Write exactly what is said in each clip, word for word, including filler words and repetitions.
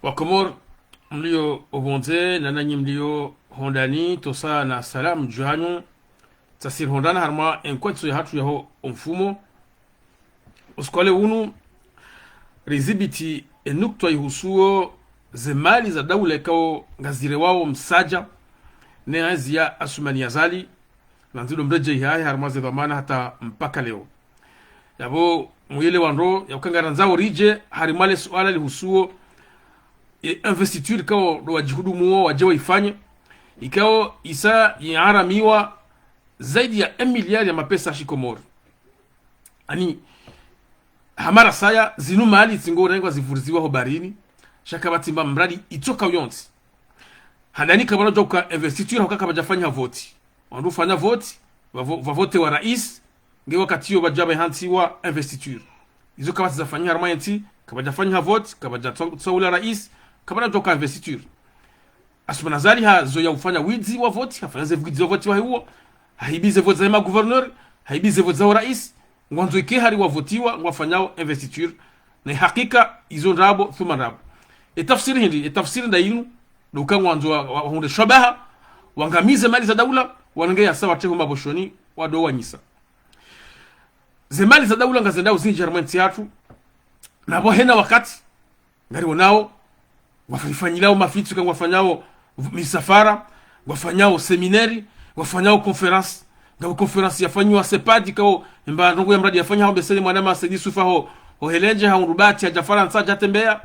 Wakomori mlio opvondze, na nanyi mlio hondani, ntsosa na salamu dju hanyu. Tsasiri hondana harumwa enkwetso yahatru yaho omfumo. Usiku wa leo unu, rizibiti enukutwa ihusuo zemali za daula ikao ngazirewao msadja ne hazi ya Assoumani Azali, na ndzido mredjeyi hahe harumwa ze dhwamana hata mpaka leo. Yapvo muyele wandro ya uka ngarandzao ridje harimwa le suala lihusuo ye investiture ikao ndo wadjihudumuo wadje waifanye, ikao isa yiharamiwa zaidi ya un milliard ya mapesa ya shikomori. Ani, hamara saya, zinu mali tsi ngorengwa zivuriziwa ho baharini, sha kapvatsi mba mradi itsoka yontsi. Handani kapvana djo uka investiture, hauka kapvadjafanyiha voti. Wandru ufanya voti, vavo-, vavotewa rais, nge wakati iyo pvadja pvahantsiwa investiture. Izo kapvatsi zafanyiha harumwa yentsi, kapvadjafanyiha voti, kapvadja tsa-, tsaula rais, kapvana djo uka investiture. Assoumani Azali hazoweya ufanya widzi wa voti, hafanya ze widzi wa voti wahe uwo, hahibi ze voti za ma gouverneur, hahibi ze voti za rais, ngwandzo ike hari wavotiwa, ngwafanyao investiture, na hakika izo ndrabo, thumma ndrabo. Etafsiri hindri, etafsiri nda inu, ndo uka ngwandzo wa, wa, wahundre shabaha, wangamize mali za daula, wanenge yasa watrehe ho maboshoni, wado wanyisa. Zemali za daula ngazendao zindji harumwa entsi yahatru, na pvo hena wakati, ngarionao, ngwafanyilao mafitso ka ngwafanyao v-, misafara, ngwafanyao semineri, ngwafanyao conférence, ngapvo conférence yafanyiwa CEPAD ikao, emba ndrongo ya mradi yafanyiha ho Besele mwana ma Said Youssouf ho, ho Helendje, ha Undubati, hadja Farantsa, hadja tembeya,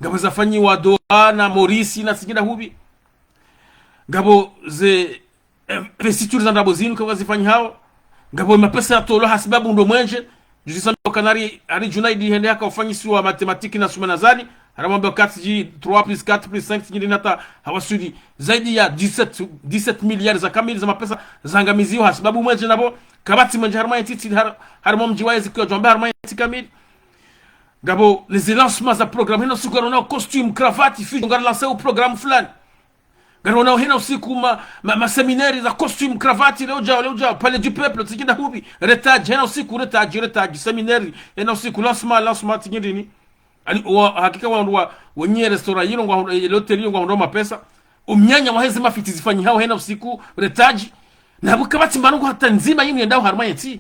ngapvo zafanyiwa Doha na Maurice na tsi nginda hupvi. Ngapvo ze investiture za ndrabo zinu kapvwa zifanyihao. Ngapvo mapesa yatolwa hasibabu ndo mwenje. Juzi sambi wa Kanari, hari Junaidi hende haka ufanyisiwa matematiki na Assoumani Azali. Haramwambe wakati ji trois plus quatre plus cinq tsi nginda hata hawasuli zaidi ya dix-sept, dix-sept milliards za kamili za mapesa zangamiziwa hasibabu mwenje napvo. Kapvatsi mwenje harumwa entsi, har-, harumwa mdji wa yezi kiwa djwamba harumwa entsi kamili. Ngapvo nezi lancement za programme, hena usiku ngarionao costume, cravate, fijo, ngari lancer o programme fulani. Ngarionao hena usiku ma, ma, ma semineri za costume, cravate, leo djao, leo djao, Palais du Peuple, tsi nginda hupvi, retage, hena usiku, retage, retage, semineri, hena usiku, lancement, lancement, tsi ngindrini. Ani, wa, hakika wandru wa, wenye restaurant yinu, ngwa, eh, l'hôtel yinu, ngwahundrao mapesa. Omnyanya waheze mafitso zifanyihao, hena usiku, retage. Na pvo kapvatsi mba ndrongo hata ndzima yinu yendao harumwa yentsi.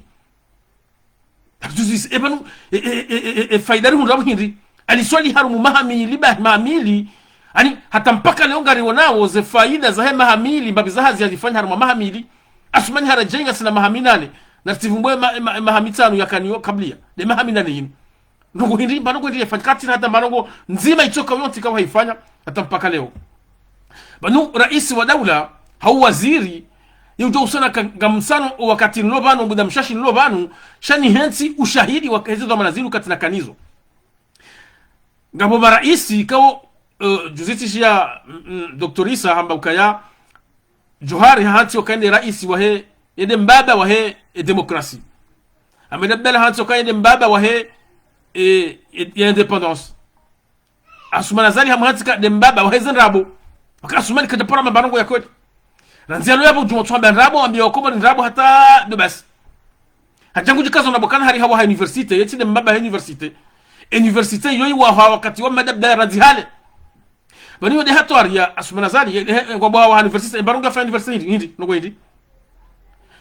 Hatuzisi, e pvanu, e, e, e, e, e, faida rihundra pvo hindri. Aliswali harumwa maha mili, ba, maha mili. Ani, hata mpaka leo ngarionao, ze faida zahe maha mili, mbapvi za hazi yazifanya harumwa maha mili. Assoumani haredjeyi ngasina maha minane. Na tsivumbwe ma, ma, maha mitsanu yakaniyo kabliya. Nde maha minane yinu. Ndrongo hindri, mba ndrongo hindri yafanyika tsi na hata mba ndrongo ndzima itsoka yontsi kawaifanya, hata mpaka leo. Pvanu rais wa daula, hau waziri, yudjo usana ka, ngamsano o wakati nilo pvanu, muda mshashi nilo pvanu, sha nihentsi ushahidi wa heze dhwamana zinu katsina kanizo. Ngapvo marais ikao, eh, juzi tsishiya, mm, mm, Docteur Issa hamba ukaya, Djohar hahantsi uka yende rais wahe, yende mbaba wahe, e, démocratie. Ahmed Abdallah hahantsi uka yende mbaba wahe, e, e, ya indépendance. Assoumani Azali hamuhantsi uka nde mbaba waheze ndrabo. Waka Assoumani kadjapara mba ndrongo ya kweli. Randzi yalo yapvo udjuma tswamba ndrabo, ambiya wakomori ndrabo hata ndo basi. Hadja ngudjikaza ndrabo kana hari hawaha université, yetsi nde mbaba he université. Université yoyi waha wakati wa Ahmed Abdallah randzi hale. Pvanu yo nde hatwari ya Assoumani Azali, ye, he, ngwambo hawaha université, mba ndrongo yafanya université hindri, hindri, ndrongo hindri.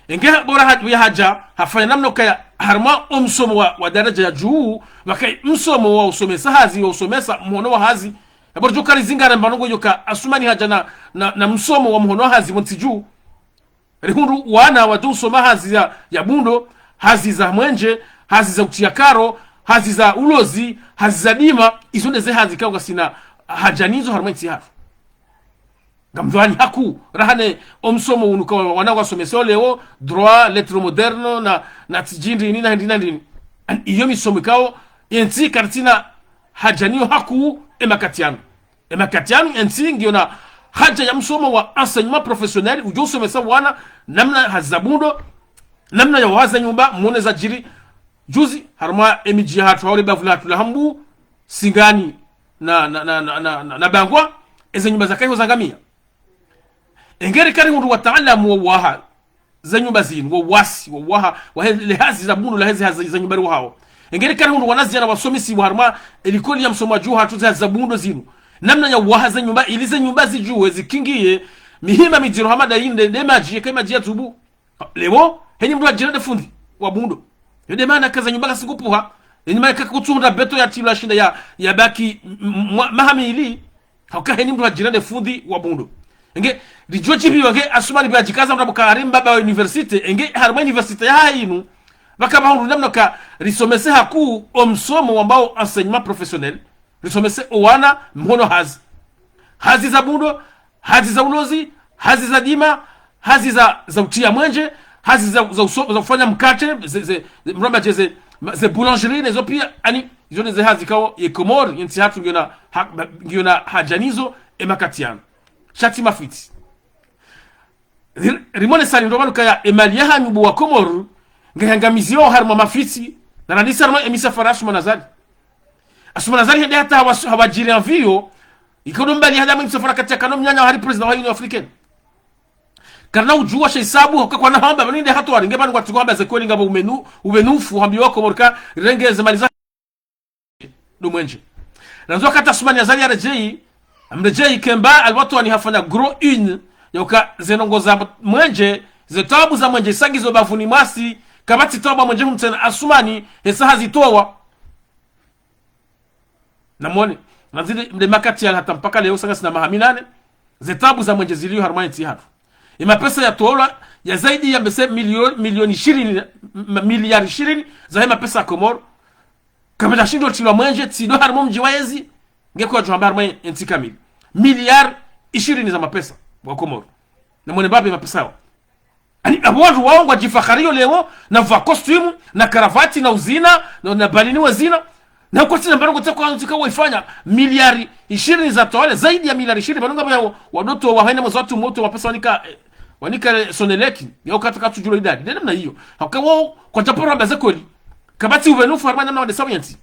Enge bora ha-, ya hadja, hafanya namna ukaya, harumwa omsomo wa, wa daraja ya juu, pvwaka msomo wa usomesa hazi, wa usomesa mhono wa hazi. Ya bora djo kari zingara mba ndrongo yoka Assoumani hadja na, na, na msomo wa mhono wa hazi, pvontsi juu. Rihundru wana wadjo usoma hazi ya, ya bundo, hazi za mwenje, hazi za utsiya karo, hazi za ulozi, hazi za dima, izo nde ze hazi ikao ngasina hadja nizo harumwa entsi yahatru. Ngamdhwani haku, raha ne omsomo unu ka wana wasomesa leo, droit, lettres modernes, na, na tsi ndrini, na ndrini, na ndrini. An-, iyo misomo ikao, entsi karitsina hadja niyo haku, emakati yanu. Emakati yanu, entsi ngiyo na hadja ya msomo wa enseignement professionnel, udjo usomesa wana, namna hazi za bundo, namna ya waza nyumba, mwone zadjiri. Juzi, harumwa emidji yahatru, hau le bavu lahatru la Hambu, Singani, na, na, na Bangwa, eze nyumba zaka iho zangamia. Engeri kari hundru wataalamu wa waha ze nyumba zinu, wa wasi, wa waha, wahe le hazi za bundo, la heze hazi za nyumba ri wahao. Engeri kari hundru wanaziana wasomesiwa harumwa elikoli ya msomo wa juu hatru ze hazi za bundo zinu. Namna ya uwaha ze nyumba, ili ze nyumba zijuwe, zikingiye, mihima midziro hama nda inde, nde madji, yeka madji ya tubu. Leo, heni mndru hadjira nde fundi wa bundo. Yo nde mana ka ze nyumba kazikupvuha. Heni mana kakutsuhundra beto ya tilwa shinda ya, ya baki m-, m-, mwa-, maha mili. Hauka heni mndru hadjira nde fundi wa bundo. Enge, lidjo djibiwa nge, Asumani pvwa hadjikaza mndru abuka hari mbaba wa université. Enge, harumwa université yahahe inu. Pvaka pvahundru namna ka risomese haku omsomo wambwao enseignement professionnel. Risomese owana mhono hazi. Hazi za bundo, hazi za ulozi, hazi za dima, hazi za, za utia mwenje, hazi za, za, uso, za ufanya mkate, ze, ze, ze, mramba je ze, ma- ze boulangerie, nezo pia, ani, izo neze hazi kao ye Komori, yentsi hatru ngiona, ha, ba- ngiona haja nizo, e makati yanu. Sha tsi mafitsi. Ri- rimone sali ndo pvanu kaya emali yahanyu bo wa Komori, ngayangamiziwao harimwa mafitsi, na ranisa harimwa emisafara Asumani Azali. Asumani Azali hende hata hawa- hawadjiri anviyo, ikodo mbali hada mwe misafara kati ya kano mnyanya hari président wa Union Africaine. Karina ujuwa sha hisabu, hauka kwana hamba, pvanu nde hatwari, nge pvanu ngwatiko hamba ze kweli ngapvo umenu, ubenufu, hambiwa wa Komori ka, rirenge ze mali za ndo mwenje. Randzo wakati Asumani Azali yaredjeyi, amredjeyi kemba, aliwatwani hafanya gros une, yauka ze ndrongoo za mwenje, ze tabu za mwenje, sangizo bavuni mwasi, kapvatsi tabu mwenje humtsena Asumani, hesa hazitowa. Namone, nandzile mde makati ya hata mpaka leo sanga sina maha minane, ze tabu za mwenje ziliyo harumwa yentsi hatru. Ye mapesa yatolwa ya zaidi ya mbese milioni, milioni ishirini, m- miliari ishirini, zahe mapesa ya Komori. Kapvatsi shindo tilwa mwenje, tsi ndo harimwa mdji wa yezi, ngeko wadjo hamba harimwa yentsi kamili. Miliari ishirini za mapesa wa Komori. Namwone mbapvi mapesa yawo. Ani, apvo wandru wawo ngwadjifahariyo leo, na vwa costume, na karavati, na uzina, na, na balini wezina. Na koti na mbarongo tse kwa nzika waifanya, miliari ishirini za tolwa, zaidi ya miliari ishirini, pvanu ngapvo yawo, wadoto wahene mwezo watru moto mapesa wanika, eh, wanika, eh, Sonelec, yauka tsaka tsudjuwa idadi. Nde namna iyo. Hauka wawo, kwadjaparo hamba ze kweli. Kapvatsi ubenufu harimwa namna wandesa yentsi.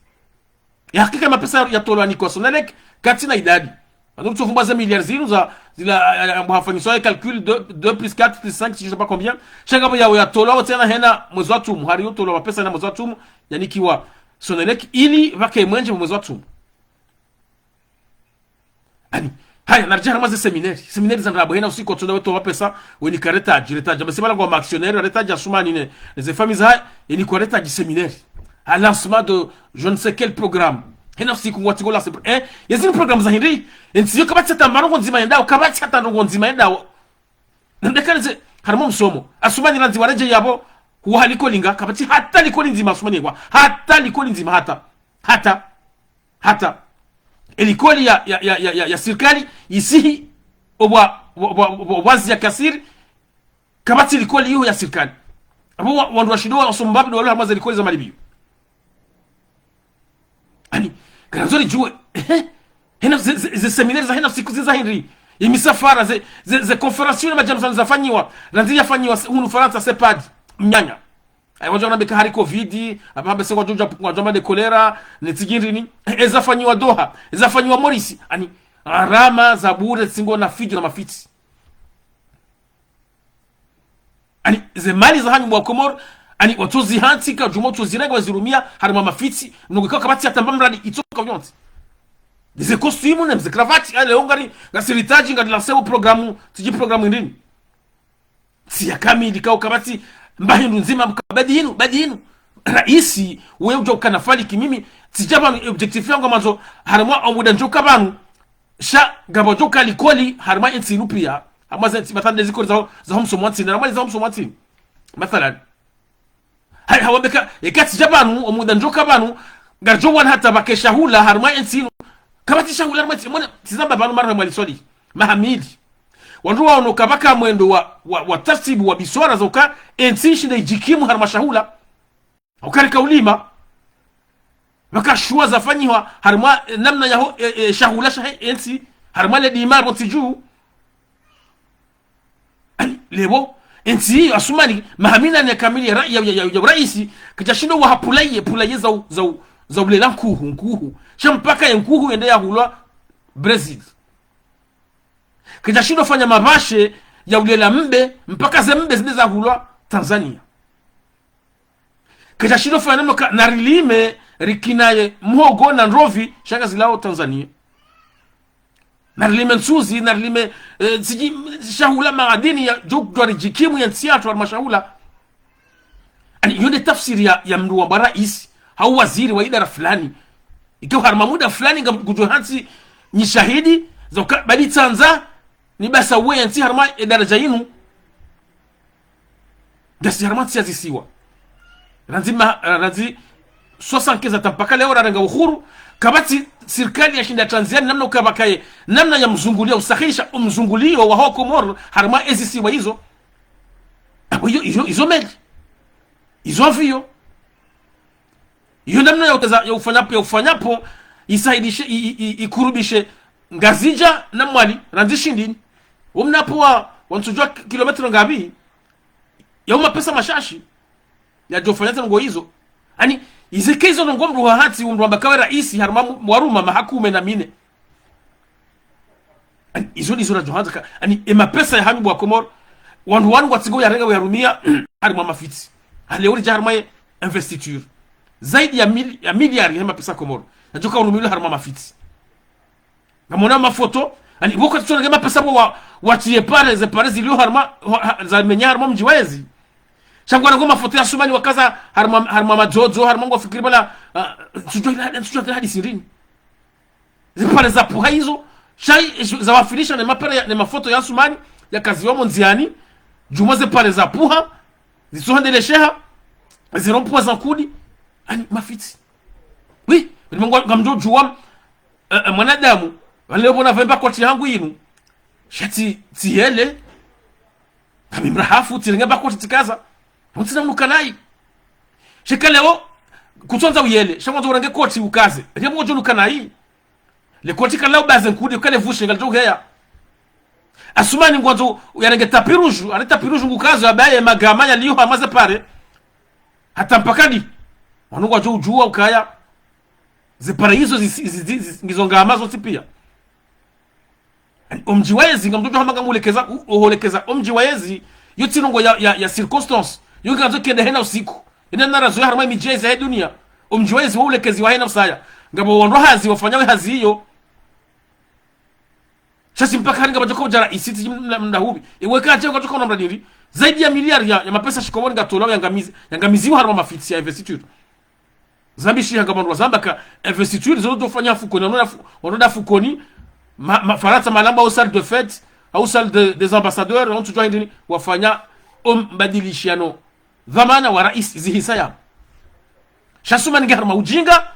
Ya hakika mapesa yatolwa ni kwa Sonelec, katsina idadi. Pvanu tsofumbwa ze miliari zinu za, zila, eh, eh, mbo hafanyiswa ye calcul deux, deux plus quatre plus cinq, si je sais pas combien. Sha ngapvo yawo yatolwa, wo tsena hena mwezo watru mu, hari yotolwa mapesa hena mwezo watru mu, yanikiwa Sonelec, ili pvake mwenje mwezo watru mu. Ani, haya, naredjeyi harimwa ze séminaire. Séminaire za ndrabo, hena usiku watsonda weto mapesa, wenika retadji, retadji. Amese pvala ngwa ma actionnaire, retadji Asumani ne, ne ze famille zahe, yenikwa retadji séminaire. À lancement de je ne sais quel programme. Hena usiku ngwatiko la sepre-, eh, yezini programme za hindri, yentsi yo kapvatsi hata mbarongo ndzima yendawo, kapvatsi hata ndrongoo ndzima yendawo. Nandekane ze, harimwa msomo. Asumani randzi waredjeyi yapvo, huwa ha likoli nga, kapvatsi hata likoli ndzima Asumani yekwa. Hata likoli ndzima, hata. Hata. Hata. Elikoli ya, ya, ya, ya, ya, ya sirikali, isihi, obwa, obwa, obwa, obwa, obwa ziya kasiri, kapvatsi likoli iyo ya sirikali. Apvo wa- wandru washindo wasoma mbapvi ndo walo harimwa ze likoli za malipvo. Ani, karandzo ridjuwe, ehe, hena ze, ze, ze séminaire za hena siku ziza hindri, ye misafara, ze, ze, ze conférence na madjamsano zafanyiwa, randzi yafanyiwa se- hunu Farantsa, sepadi, mnyanya. Ayi, wadjo nambeka hari covid, apvo hamba se wadjo, wadjo mande kolera, ne tsi djindrini. Eza fanyiwa Doha, eza fanyiwa Maurice. Ani, gharama za bure, tsi ngo na fidjo na mafitsi. Ani, ze mali zahanyu bo wa Komori, ani, watsozihantsika, djuma watsozirenga wazirumia, harimwa mafitsi, mnongo ikao kapvatsi hata mba mradi itsoka uyontsi. Ze costume, ne ze cravate, ale, ongari, ngasi retadji, ngari lancer wo programme, tsidji programme indrini. Ntsi ya kamili kao kapvatsi mba hindru ndzima mka badi inu, badi inu. Raisi, wewe udjo kana faliki mimi, tsidja pvanu objectif yangu mandzo, harimwa omuda ndjoka pvanu, sha ngapvo djoka likoli, harimwa yentsi inu pia, harimwa zentsi, mathalan, nde zikoli za, za ho msomo wa ntsini, harimwa za ho msomo wa ntsini. Mathalan. Hayi, hawambeka, eka tsidja pvanu, omuda ndjoka pvanu, ngaridjo wana hata pvake shahula, harimwa yentsi inu. Kapvatsi shahula, harimwa yentsi, mwana, tsi zamba pvanu mara mwali swali. Maha mili. Wandru waono kapvaka mwendo wa, wa, wa tartibu wa biswara zoka, yentsi ishinde idjikimu harimwa shahula. Ukarika ulima. Pvaka shuwa zafanyiwa, harimwa, eh, namna yaho, eh, eh, shahula shahe yentsi, harimwa le dima, pvo ntsi dju. Ani, leo, yentsi iyo Asumani, maha minane kamili ya, ra- ya, ya, ya, ya uraisi, kadjashindo waha poulailler, poulailler za u- za u- za ulela nkuhu, nkuhu. Sha mpaka ye nkuhu yende yahulwa Brazil. Kadjashindo fanya mapvashe ya ulela mbe, mpaka ze mbe zinde zahulwa Tanzania. Kadjashindo fanya namna ka, narilime, rikinaye, mhogo, na ndrovi, sha ngazilawao Tanzania. Narilime ntsuzi, narilime, eh, siji, shahula maadini ya, djo, djo ridjikimu ye ntsi yatru harumwa shahula. Ani, iyo nde tafsiri ya, ya mndru wamba raisi, hau waziri wa idara fulani. Ike harumwa muda fulani, ngam, ngudjo hantsi nyi shahidi, za uka, bali tsandza, ni basa uwe ye ntsi harumwa ye daraja yinu. Ngasi harumwa ntsi ya zisiwa. Randzi ma, randzi soixante-quinze hata mpaka leo rarenga uhuru, kapvatsi sirikali yashinda Tanzania namna ukapvakaye, namna ya mzunguliyo, usahilisha umzunguliyo wa ho Komoro, harumwa ezisiwa izo. Apvo iyo, iyo, izo meli. Izo avion. Iyo namna ya uteza, ya ufanya pvo, ya ufanya pvo, isahilishe, i, i, i, ikurubishe Ngazidja na Mwali, randzi shindini. Wo mna pvo wa, wantsudjuwa ki, kilometre ngapvi, ya uma pesa mashashi, ya djo fanya ze ndrongoo izo. Ani, ize ke izo ndrongoo mndru hahantsi, mndru amba kawe raisi, harumwa mu, waruma maha kume na mine. Ani, izo ndizo radjo handza ka, ani, e mapesa ya hanyu bo wa Komoro, wandru wanu ngwatsingo yarenga yarumiya, harumwa mafitsi. Hale uridja harumwa ye investiture. Zaidi ya mil, ya miliari ya mapesa Komoro. Nadjoka urumilwe harumwa mafitsi. Ngamwona mafoto, ani, pvoko tsona nge mapesa pvo wa, watsiye pare, ze pare zilio harumwa, ha, ha, za menya harumwa mdji wa ezi. Sha ngwana ngo mafoto ya Asumani wakaza harumwa, harumwa madzodzo, harumwa ngwafikiri bala, ah, ntsudjuwa ila, ntsudjuwa ila hadisi ndrini. Ze pare zapvuha izo, sha i, za wafilisha ne mapare ya, ne mafoto ya Asumani, yakaziwa mo ndziani, djumwa ze pare zapvuha, zitsuhendelesheha, ze rond-point za nkudi, ani mafitsi. Oui, ulimwengu ngamdjo djuwa, eh, eh, mwanadamu, wale pvo na pvemba koti yangu inu, sha tsi, tsiyele, ngami mrahafu, tsirenge mba koti tsikaza. Ntsina mnuka nayi. Sheka leo, kutsondza uyele, sha mwandzo urenge koti ukaze. Rye mwandzo nuka nayi. Le koti kala ubaze nkudi, kale vushe, ngalidjo uheya. Asumani ngwandzo, uyarenge tapis rouge, ale tapis rouge ngukazo, yabaye magama yaliyo hamaze pare. Hata mpaka di. Wanu ngwadjo udjuwa ukaya. Ze pare izo zi, zi, zi, zi, ngizo ngama zontsi piya. Omdji wa ezi, ngamdjo hamba ngamulekeza, u, uholekeza omdji wa ezi, yo tsi ndrongoo ya, ya, ya circonstance. Yo ngandzo kende hena usiku. Ina narazo ya harumwa emidji ya ezi ya dunia. Omdji wa ezi wa ulekeziwa hena usaya. Ngapvo wandru hazi, wafanya we hazi iyo. Sha tsi mpaka hari ngapvadjoka udjara isiti mna, mna hubi. Ewe kadje ukadjoka una mradi ndri. Zaidi ya miliari ya, ya mapesa shikomori ngatolwa yangamizi, yangamiziwa harumwa mafitsi ya investiture. Zambi shi hanga wandru wazamba ka investiture zo dofanya fukoni, wanoda fu, wanoda fukoni, ma, ma, Farantsa malamba au salle de fête, au salle de, des ambassadeurs, au ntsudjuwa hindrini, wafanya ombadilishano. Dhwamana wa raisi zihisa ya. Sha Asumani nge harumwa ujinga,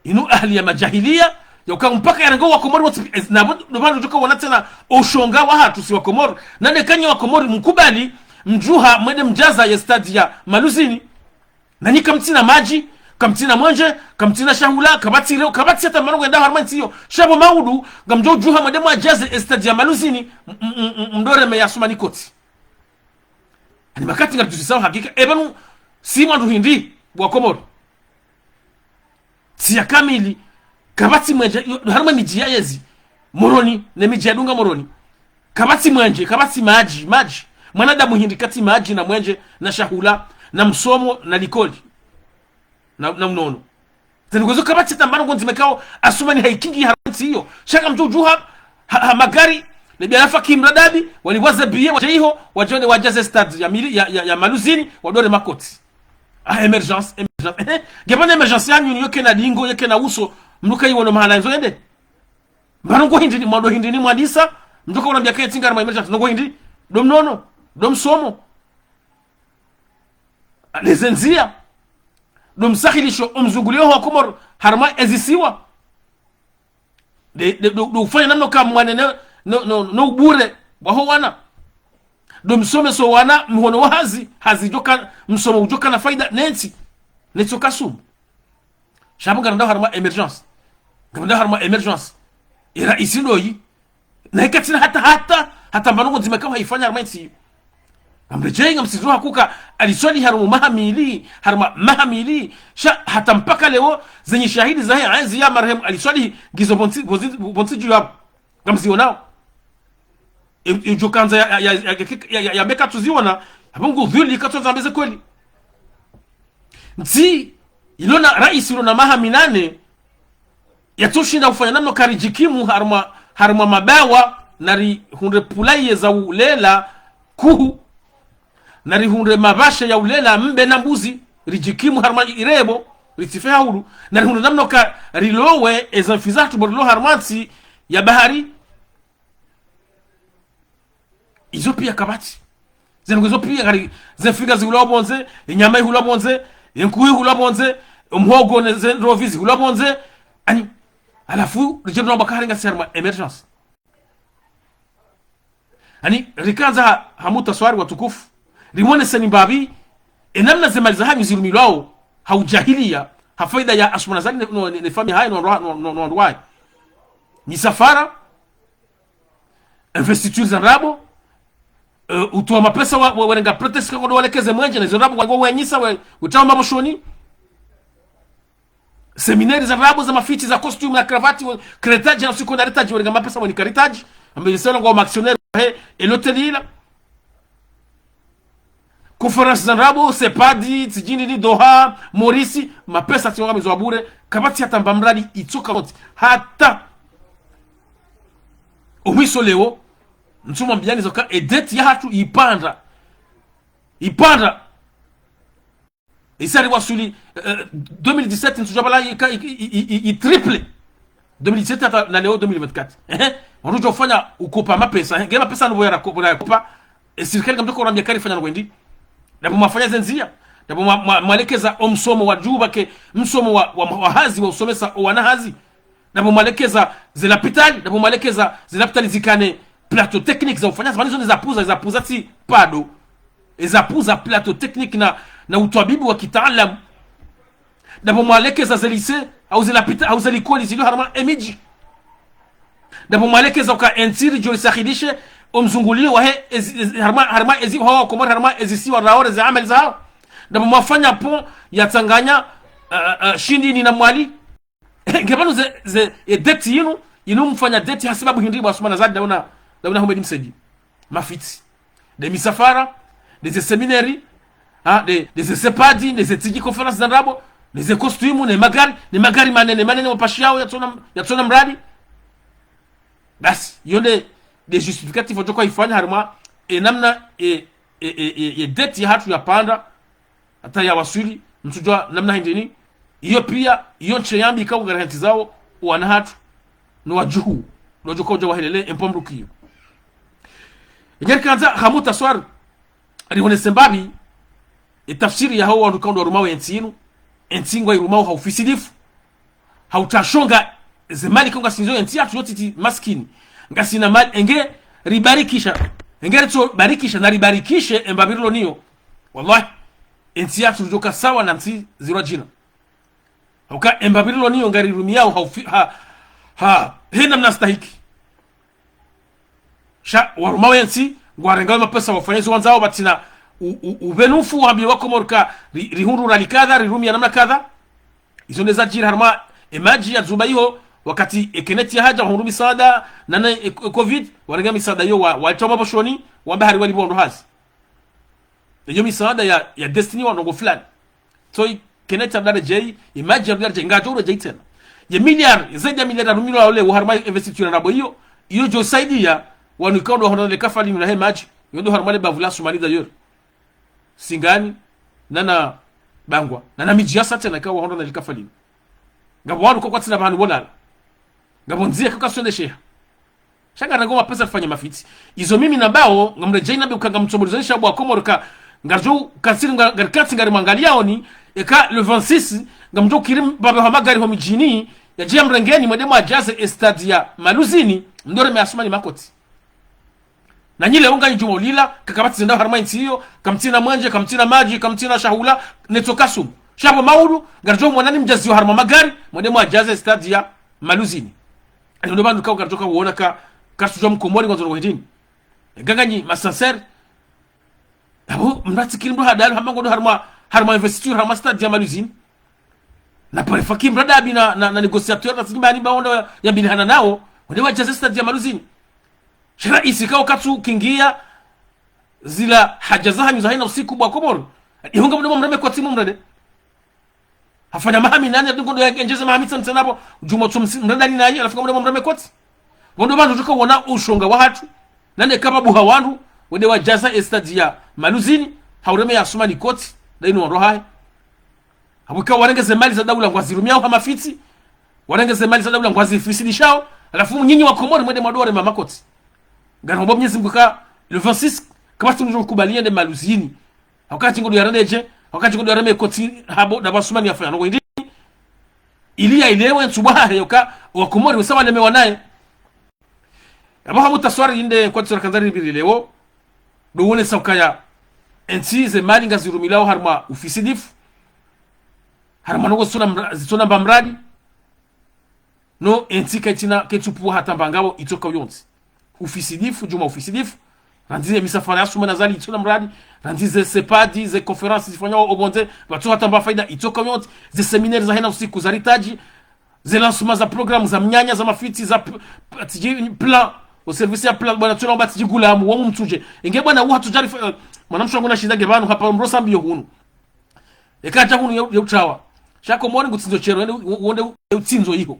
inu ahali ya majahiliya, ya uka mpaka yarenge wa Komori wontsi, eh, na bo, ndo pvanu djuka wana tsena oshonga wahatru si wa Komori, na nde kanyi wa Komori mkubali, mdjuha mwende mdjaza ye stade ya Maluzini, nanyi kamtsina madji, kamtsina mwenje, kamtsina shahula, kapvatsi leo, kapvatsi hata mano ngwenda harumwa ntsi iyo. Sha pvo maudu, ngamdjo udjuha mwende mwadjaze e stade ya Maluzini, m, m, m, m, mdore me ya Asumani koti. Ani makati ngatuzisao hakika, epvanu, si mwandru hindri, bo wa Komoro. Tsi ya kamili, kapvatsi mwenje, yo, harumwa emidji ya ezi, Moroni, ne midji ya dunga Moroni. Kapvatsi mwenje, kapvatsi madji, madji. Mwanadamu hindri katsi madji na mwenje, na shahula, na msomo, na likoli. Na, na unono. Ze ndrongoo zo kapvatsi hata mba ndrongoo ndzima ikao Asumani hayikingi harumwa ntsi iyo. Sha ngamdjo udjuha, ha, ha magari, ne biya lafa kimradabi, wali waze biye, wadje iho, wadje ne wadjaze stade ya mili, ya, ya, ya Maluzini, wadore makoti. Ah, émergence, émergence. Eh, eh, ngepvana émergence yanyu ni yo kena dingo, yo kena uso, mnuka iwono mahala nzo yende. Mba ndrongoo hindrini, mwando hindrini mwandisa, mdjoka unambia kaya tsi ngarumwa émergence, ndrongoo hindri, ndo mnono, ndo msomo. Leze ndziya, ndo msahilisho, omzunguliyo ho wa Komoro, harumwa ezisiwa. Nde, nde, ndo, ndo ufanya namna uka mwane ne, no, no, no ubure, bwa ho wana. Ndo msomeso wana, mhono wa hazi, hazi djoka, msomo udjoka na faida, ne ntsi, ne ntsi uka sumu. Sha pvo ngarendao harumwa émergence. Ngarendao harumwa émergence. Era isi ndoyi. Na ika tsina hata, hata, hata mba ndrongoo ndzima ikao hayifanya harumwa entsi. Ngamredjeyi ngamsizo hakuka, Ali Swalihi harumwa maha mili, harumwa maha mili. Sha hata mpaka leo, zenyi shahidi zahe, ezi ya marehemu Ali Swalihi, ngizo pvontsi, pvontsi, pvontsi dju yapvo. Ngamzionao. E, e, djo kandza ya, ya, ya, ya, ya, ya, ya meka tuziona, apvo ngu dhwili katsondza ambeze kweli. Ntsi, ilo na raisi ilo na maha minane, yatsoshinda ufanya namna uka ridjikimu harumwa, harumwa mabawa, na rihundre pulaiye za ulela kuhu, na rihundre mabasha ya ulela mbe na mbuzi, ridjikimu harumwa irebo, ritsife hahulu, na rihundre namna uka rilowe eza mfi zatru bo rilo harumwa ntsi ya bahari. Izo pia kapvatsi. Ze ndrongoo izo pia kari, ze mfinga zihulwa pvondze, enyama ihulwa pvondze, enkuhu ihulwa pvondze, omhogo ne ze ndrovi zihulwa pvondze. Ani, halafu, ridje rino amba ka hari ngasi harumwa émergence. Ani, rikandza ha, ha mutaswari watukufu, rimwoneseni mbapvi, enamna ze mali zahanyu zirumilwao, ha ujahiliya, ha faida ya Assoumani Azali ne, no, ne, ne famiyi yahahe, no, no, no, no, no wandru wahe. Misafara, investiture za ndrabo, eh, utowa mapesa wa, wa, warenga prétexte ka ngondo walekeze mwenje, na izo ndrabo ngwango wenyisa, we, utawa maboshoni. Séminaire za ndrabo, za mafiti, za costume na cravate, we, crétage na usiku na rétage, warenga mapesa mwenye crétage, ambe niselo ngwa ma actionnaire, he, e l'hôtel ila. Conférence za ndrabo, CEPAD, tsidjini ni Doha, Maurice, mapesa tsi wanga mizo wa bure, kapvatsi hata mba mradi itsoka wontsi. Hata omwiso leo, ntsumwambiyani zoka, e dette yahatru ipanda. Ipanda. Isa riwasuli, eh, eh, deux mille dix-sept, ntsudja pvala ika, i, i, i, i, i triple. Deux mille dix-sept hata na leo deux mille vingt-quatre. Ehe, wandru djo fanya ukopa mapesa, ehe, nge mapesa nubo yara ko-, yara kopa, e sirikali ngamdjo ko urambia kari fanya nwendi. Ndapvo mwafanya ze ndzia. Ndapvo mwa, mwa, mwalekeza omsomo wa djuba ke, msomo wa, wa, wa hazi, wa usomesa owana hazi. Ndapvo mwalekeza ze lapitali, ndapvo mwalekeza ze lapitali zikane plateau technique za ufanya, zamani zo nde zapvuza, zapvuza tsi pado. Ezapvuza plateau technique na, na utwabibu wa kitaalamu. Ndapvo mwalekeza ze lycée, au ze lapita-, au ze likoli zilio harumwa emidji. Ndapvo mwalekeza uka entsi ridjo risahidishe omzungulio wahe ezi, ezi, harumwa, harumwa ezi, hawa Komori, harumwa ezisiwa raore ze amali zahao. Ndapvo mwafanya pont yatsanganya, eh, eh, Shindini na Mwali. Nge pvanu ze, ze, ye dette yinu, yinu mfanya dette ha sababu hindri bo Assoumani Azali, ndaona, ndaona Houmed Msaidié. Mafiti. Nde misafara, nde ze séminaire, ha, nde, nde ze CEPAD, nde ze tsidji conférence za ndrabo, nde ze costume, ne magari, ne magari manene, manene wapashiyao yatsona, yatsona mradi. Basi, iyo nde, nde justificatif wadjo kwa ifanya harumwa, e namna, e, e, e, e, e dette yahatru yapanda, hata yawasuli, ntsudjua namna hindri ni, iyo pia, iyo ntsi yambi ikao ngari hantsi zao, wana hatru, no wadjuhu, no wadjuka udja wahelele, empo mrukiyo. Enyeri kandza, ha mutaswari, rihonese mbapvi, e tafsiri yaho wandru kaundru warumao entsi yinu, entsi ngwa irumao ha ufisidifu, ha utashonga ze mali konga sinzo entsi yatru yo titi maskini. Ngasina mali, enge ribarikisha, enge ritso barikisha, na ribarikishe, embapvi rilo niyo. Wallahi, entsi yatru ridjoka sawa na ntsi zirwa djina. Hauka embapvi rilo niyo ngari rumiao ha ufi-, ha, ha, he namna stahiki. Sha, warumao entsi, ngwarenga mapesa wafanya izo wandzao, batsina u-, u-, ubenufu wambiye wa Komori ka ri-, rihundru rali kadha, rirumia namna kadha. Izo nde zadjiri harumwa emadji ya dzuba iho, wakati e Kenneth yahadja, wahundru misaada, nane e, e covid, warenga misaada iyo wa, watrao maboshoni, wamba hari walipvo wandru hazi. Iyo misaada ya, ya destiny wa ndrongoo fulani. So, i Kenneth Abdallah djai, emadji ya Abdallah djai, ngadjo uro djai tsena. Ye milliard, zaidi ya milliard ya rumilwa ole, wa harumwa investiture ndrabo iyo, iyo djo saidiya, wanu ikao ndo wahondana le kafalinu na he madji, iyo ndo harumwa le bavu la Assoumani d'ailleurs. Singani, nana Bangwa, nana midji yasa tsena ikao wahondana le kafalinu. Ngapvo wanu kwa kwatsina pvahanu pvo lala. Ngapvo ndzia kaka sonde sheha. Sha ngarango mapesa rifanye mafiti. Izo mimi nambao, ngamredjei nambe uka ngamtsombo lizonesha bo wa Komori ka, ngadjo katsiri nga, ngari katsi ngari mwangaliyaoni, eka le vingt-six, ngamdjo kiri mbapvi ha magari ho midjini, yadje yamrengeni mwende mwadjaze e stade ya Maluzini, mdjo reme Assoumani makoti. Na nyi leo nganyi djumwa ulila, kakapvatsi zendao harumwa entsi iyo, kamtsina mwenje, kamtsina madji, kamtsina shahula, netso kasumu. Sha pvo maudu, ngaridjo mwanani mdjaziwa harumwa magari, mwende mwadjaze stade ya Maluzini. Ani ndo pvandru kao ngaridjoka uona ka, katsudjua mkomori ngwandzo no hindrini. Nganganyi ma sincère. Apvo, mratsikiri mdru hadalo, hamba ngondo harumwa, harumwa investiture, harumwa stade ya Maluzini. Na pare faki mradabi na, na, na négociateur, na tsinyi mbani mbaondo ya, yambilihana nao, wende wadjaze stade ya Maluzini. Sha raisi kao katsu kingia zila haja zahanyu za haina usiku bo wa Komori. Ihunga mdomo mreme koti mumrede. Hafanya maha minane, ati ngondo ya endjeze maha mitsanu tsena pvo, djumwa tso msi-, mrendani nayi, halafu ngamdjo mreme koti. Pvo ndo pvandru tsuka wona ushonga wahatru, nane kababuha wandru wende wadjaza e stade ya Maluzini, ha ureme ya Assoumani Koti, nda inu wandru hahe. Hapvo ika warenge ze mali za daula ngwazirumiao ha mafitsi, warenge ze mali za daula ngwazifisidishao, halafu nyinyi wa Komori mwende mwadore mama Koti. Ngarombo Mwenyezi Mungu ka le vingt-six, kapvatsi mdru kubali yende Maluzini. Wakati ngodo yarendedje, wakati ngodo yareme Koti hapvo, nda pvo Assoumani yafanya ndrongo hindri. Ili ya ilewe ntsu bwaha heyo ka, wa Komori wesa walemewa naye. Yapvo hamu taswari inde kwa tsura kandzari mbili leo, ndo wonesa ukaya entsi ze mali ngazirumilwao harumwa ufisidifu, harumwa ndrongo zitsona mra-, zitsona mba mradi, no entsi kaitsina, kaitsupvuha hata mba ngawo itsoka yontsi. Ufisidifu, djumwa ufisidifu, randzi ye misafara ya Assoumani Azali itsona mradi, randzi ze CEPAD, ze conférence zifanyao opvondze, pvatso hata mba faida itsoka yontsi, ze séminaire za hena usiku za ritaji, ze lancement za programme za mnyanya za mafitsi za p-, p-, tiji plan, o service ya plan, bwana tsuna ubatiji gulamu, wamu mtsudje. Inge bwana uha tsudjari fa-, mwana mshangu na shinda nge pvanu hapva mrosa mbiyo hunu. Eka tsa hunu ya, ya utrawa. Sha Komori ngutsindzo shero, wende, wende, wende utsindzo iho.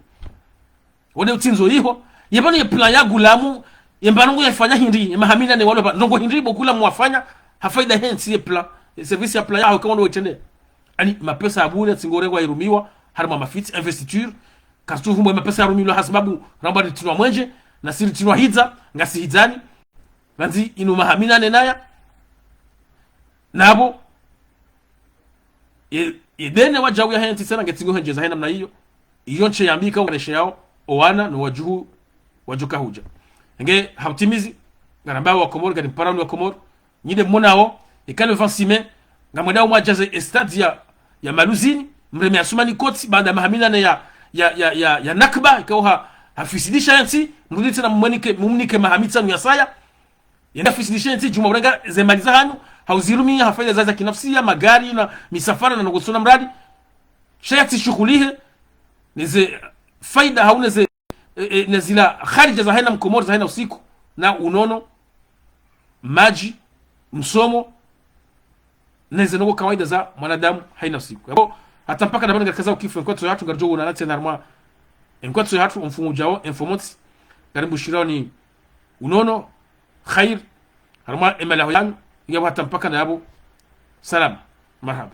Wende utsindzo iho. Ye pvanu ye plan ya gulamu, ye mba ndrongo yafanya hindri, ye maha minane walo pva, ndrongo hindri bo gulamu wafanya, ha faida he ntsi ye plan, ye service ya plan yaho eka wende wetende. Ani mapesa ya bure, tsi ngorengwa irumiwa, harumwa mafitsi, investiture, kazitsu vumbo mapesa yarumilwa ha sababu ramba ritsinwa mwenje, na si ritsinwa hidza, ngasi hidzani, randzi inu maha minane naya, napvo, ye, ye dene wadjau ya he ntsi tsena nge tsi ngo hendjeza he namna iyo, iyo ntsi yambika, ukareshe yao, owana, no wadjuhu, wadjuka hudja. Nge, ha utimizi, ngarambao wa Komori, ngari mparani wa Komori, nyi nde mmonao, eka le vingt-six mai, ngamwendao mwadjaze e stade ya, ya Maluzini, mreme Assoumani Koti, baanda maha minane ya, ya, ya, ya, ya Nakba, ikao ha, hafisidisha entsi, mrudi tsena mumwenike, mumnike maha mitsanu ya saya, yende hafisidisha entsi, djumwa urenga ze mali za hanyu, ha uzirumia, ha faida za, za kinafsia, magari, na misafara, na ndrongo zitsona mradi. Sha yatsi shuhulihe, ne ze faida hau ne ze, e, e, ne zila kharija za hena mkomori za hena usiku, na unono, madji, msomo, ne ze ndrongo kawaida za mwanadamu hena usiku. Yapvo, hata mpaka na pvanu ngarikaza ukifu, enkwatso yahatru ngaridjo wonana tsena harumwa, enkwatso yahatru omfumo udjao, e mfumontsi, ngarimbushirao ni unono, khair, harumwa e malaho yanyu, yapvo hata mpaka na yapvo, salama, marahaba.